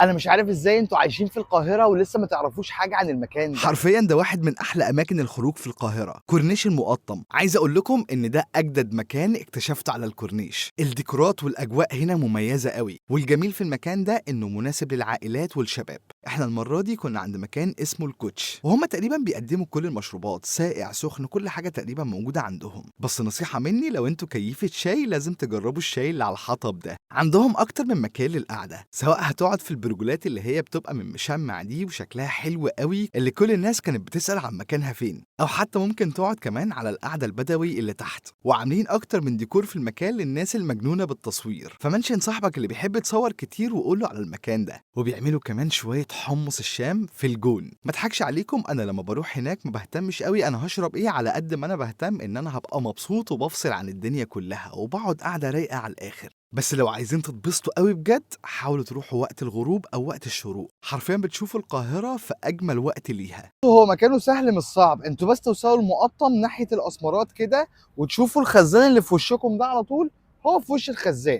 انا مش عارف ازاي انتوا عايشين في القاهرة ولسه ما تعرفوش حاجة عن المكان ده. حرفيا ده واحد من احلى اماكن الخروج في القاهرة، كورنيش المقطم. عايز اقول لكم ان ده اجدد مكان اكتشفته على الكورنيش. الديكورات والاجواء هنا مميزة قوي، والجميل في المكان ده انه مناسب للعائلات والشباب. احنا المرة دي كنا عند مكان اسمه الكوتش، وهم تقريبا بيقدموا كل المشروبات، ساقع سخن، كل حاجة تقريبا موجودة عندهم. بس نصيحة مني، لو انتوا كيفة شاي لازم تجربوا الشاي اللي على الحطب ده. عندهم اكتر من مكان للقعده، سواء هتقعد في البرجولات اللي هي بتبقى من مشمع دي وشكلها حلو قوي، اللي كل الناس كانت بتسأل عن مكانها فين، او حتى ممكن تقعد كمان على القعدة البدوي اللي تحت. وعاملين اكتر من ديكور في المكان للناس المجنونة بالتصوير، ف mention صاحبك اللي بيحب يتصور كتير وقوله على المكان ده. وبيعملوا كمان شوية حمص الشام في الجون. ما اضحكش عليكم، انا لما بروح هناك ما بهتمش قوي انا هشرب ايه، على قد ما انا بهتم ان انا هبقى مبسوط وبفصل عن الدنيا كلها وبقعد قعدة رايقة على الاخر. بس لو عايزين تتبسطوا قوي بجد، حاولوا تروحوا وقت الغروب او وقت الشروق. حرفيا بتشوفوا القاهرة في اجمل وقت ليها. هو مكانه سهل مش صعب، انتوا بس توصلوا المقطم ناحية الاسمرات كده وتشوفوا الخزان اللي في وشكم ده على طول، هو في وش الخزان.